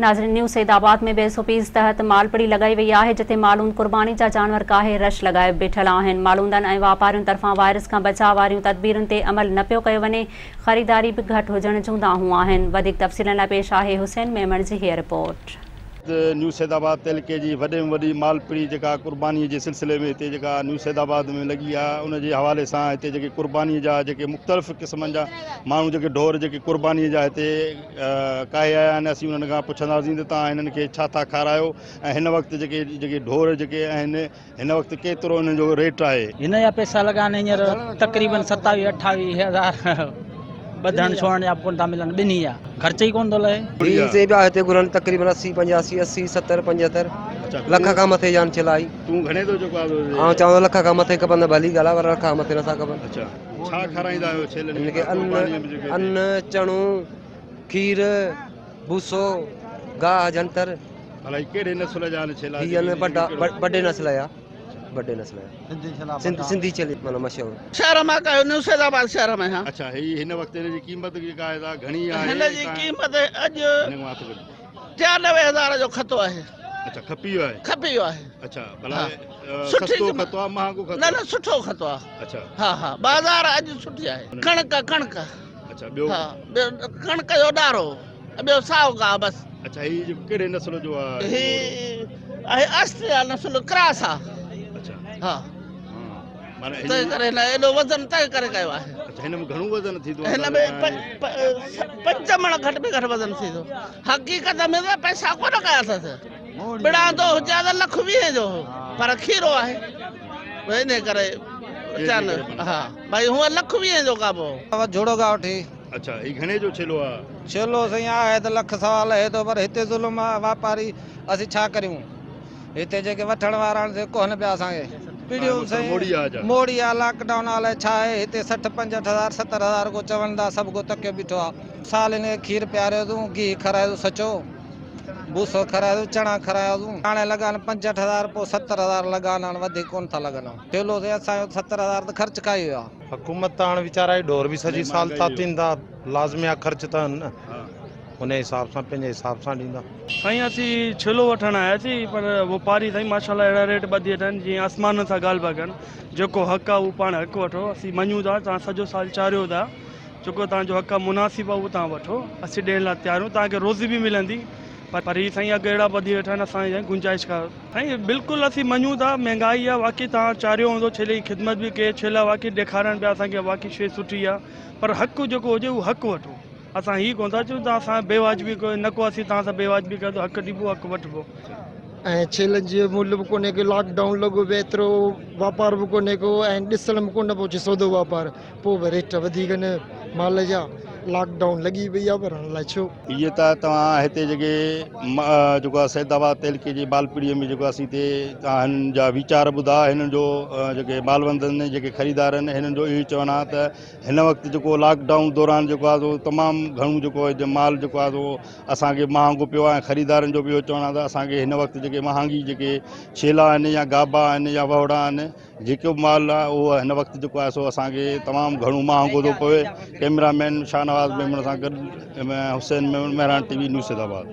ناظرين نيو سيد آباد ۾ به ايس او پيز تحت مالپڙي لڳائي وئي آهي جتي مالوند قرباني جا جانور ڪاهي رش لڳائي بيٺل آهن مالوندن ۽ واپارين طرفان وائرس کان بچاء واريون تدبيرن تي عمل نه پيو ڪيو وڃي خريداري به گهٽ هجڻ جون دانهون آهن وڌيڪ تفصيلن لاء پيش آهي حسين ميمڻ جي هيء رپورٽ. نيو سيد آباد تعلقي جي وڏي ۾ وڏي مالپڙي جيڪا قرباني جي سلسلي ۾ هتي جيڪا نيو سيد آباد ۾ لڳي آهي ان جي حوالي سان هتي جيڪي قرباني جا جيڪي مختلف قسمن جا ماڻهو جيڪي ڍور جيڪي قرباني جا هتي ڪاهي آيا آهن اسين انهن کان پڇنداسين ته توهان هنن کي ڇا ٿا کارايو ۽ هن وقت جيڪي جيڪي ڍور جيڪي آهن هن وقت ڪيترو انهن جو ريٽ آهي. هن جا پئسا لڳا آهن هينئر تقريبن ستاويهه اٺاويهه هزار ٻڌڻ ڇوڙڻ جا به ڪونه ٿا ملن ٻنهي جا خرچ ئي ڪونه ٿو لهي. هي سائين پيا هتي گهرن تقريبن 80 85 80 70 75 لک کان مٿي جان ڇلائي. تون گهڻي ٿو چڪا ٿو. آئون چوان ٿو لک کان مٿي کپن ته ڀلي ڳالهه آهي پر لک کان مٿي نٿا کپن. اڇا ڇا کارائيندا آهيو ڇيلن هن کي ان ان چڻو کير بوسو گاهه جنتر. ڀلا هي ڪهڙي نسل جا آهن ڇيلا؟ هي آهن بڊا بڊي نسل جا بڊي نسل جا سنڌي ڇيلي معنيٰ مشهور. شهر مان ڪيو نيو سيد آباد شهر ۾ ها. اڇا هي هن وقت هن جي قيمت جيڪا آهي سا گهڻي آهي؟ هن جي قيمت اڄ 93 هزار جو کتو آهي. اڇا کپي ويو آهي. کپي ويو آهي. اڇا ڀلا سستو کتو آهي مهانگو کتو؟ نه نه سٺو کتو آهي. اڇا ها ها بازار اڄ سٺي آهي. ڪڻڪ ڪڻڪ. اڇا ٻيو؟ ها ٻيو ڪڻڪ جو ڏارو ٻيو سائو گاهه بس. اڇا هي جيڪو ڪهڙي نسل جو آهي؟ هي آهي آسٽريا نسل ڪراس آهي. اڇا ها معنيٰ تنهن ڪري هن ايڏو وزن تنهن ڪري ڪيو آهي. اڇا هن ۾ گهڻو وزن ٿيندو آهي؟ هن ۾ 5 مڻ گهٽ ۾ گهٽ وزن ٿيندو. حقيقت ۾ ته پئسا ڪونه ڪيا اٿس. ٻڙاندو هجي ها ته لک ويهين جو هو پر کيرو آهي انهي ڪري چان ها ڀائي هونء لک ويهين جو قابو هو. جھوڙو گاهه وٺي. اڇا هي گهڻي جو ڇيلو آ؟ ڇيلو سائين آهي ته لک سوا لهي ٿو پر هتي ظلم آ واپاري اسين ڇا ڪريون هتي جيڪي وٺڻ وارا آهن سي ڪونه پيا اسان کي پيڙيون سائين موڙي آ لاڪ ڊائون آ الائي ڇا آهي هتي 60 65 هزار 70 هزار ڪو چون ٿا سڀ ڪو تڪيو بيٺو آ سال هن کي کير پياريو اٿون گيهه کارايو اٿون سچو بوسو کارايو اٿون چڻا کارايا اٿون هاڻي لڳا آهن 65 هزار پوء 70 هزار لڳا آهن هاڻي وڌيڪ ڪونه ٿا لڳن ڇيلو سائين اسان جو 70 هزار ته خرچ کائي ويو آ. حڪومت ته هاڻ ويچارا هي ڍور به سڄي سال ٿا ٿين ٿا لازمي آ خرچ ته آهن نه انهي حساب سان پنهنجي حساب سان ڏيندا. سائين اسين ڇيلو وٺڻ آياسين پر وپاري سائين ماشاءالله اهڙا ريٽ ٻڌي ويٺا آهن جيئن آسمانن سان ڳالهه پيا ڪن جيڪو حق آهي اهو پاڻ حق وٺو اسين مڃون ٿا توهان سڄو سال چاريو ٿا جيڪو توهان جو حق آهي مناسب آهي اهو توهان وٺو اسين ڏيڻ لاء تيار آهيون توهان کي روزي به ملندي پر هي سائين اگهه اهڙا ٻڌي ويٺا آهن اسان جي گنجائش کان سائين بلڪل اسين مڃون ٿا مهنگائي آ واقعي توهان چاريو هوندو ڇيلي جي خدمت به ڪئي ڇيلا واقعي ڏيکارن پيا اسان کي واقعي شي سٺي آ پر حق جيڪو هجي اهو حق وٺو اسان هي ڪونه ٿا چئون توهان سان بي واجبي ڪيو نه ڪو اسين توهان سان بي واجبي ڪيو ته حق ڏبو حق وٺبو. ۽ ڇيلن جو ملهه به ڪونهي ڪو لاڪ ڊائون لڳو پيو ايترو واپار به ڪونهي ڪو ۽ ڏسڻ ۾ ڪونه پيو اچي سودو واپار پوء به ريٽ وڌيڪ آهن مال جا لاڪ ڊائون لڳي پئي آهي پر الائي ڇو. اهي ته توهان هتي جيڪي جيڪو آهي سيد آباد تعلقي جي بالپڙي ۾ جيڪو اسين هتي توهان هنن جا ويچار ٻڌا هنن جو جيڪي مالوند آهن جيڪي خريدار آهن هنن جو اهو چوڻ آهي ته هن وقت جيڪو لاڪ ڊائون دوران جيڪو آهي سو تمام گهڻو جيڪو آهي مال جيڪو آهي سو اسان کي مهانگو پيو آهي ۽ خريدارن جو به اهو چوڻ آهي ته اسان کي هن وقت جيڪي مهانگي جيڪي ڇيلا آهن يا گابا آهن يا وهوڙا آهن جيڪو به مال آهي اهو هن وقت جيڪو آهي سو اسان کي تمام گهڻو مهانگو ٿو پوي ڪئميرا مين شاهنواز ميمڻ سان گڏ Hussain Memon Mehran T V news Saidabad.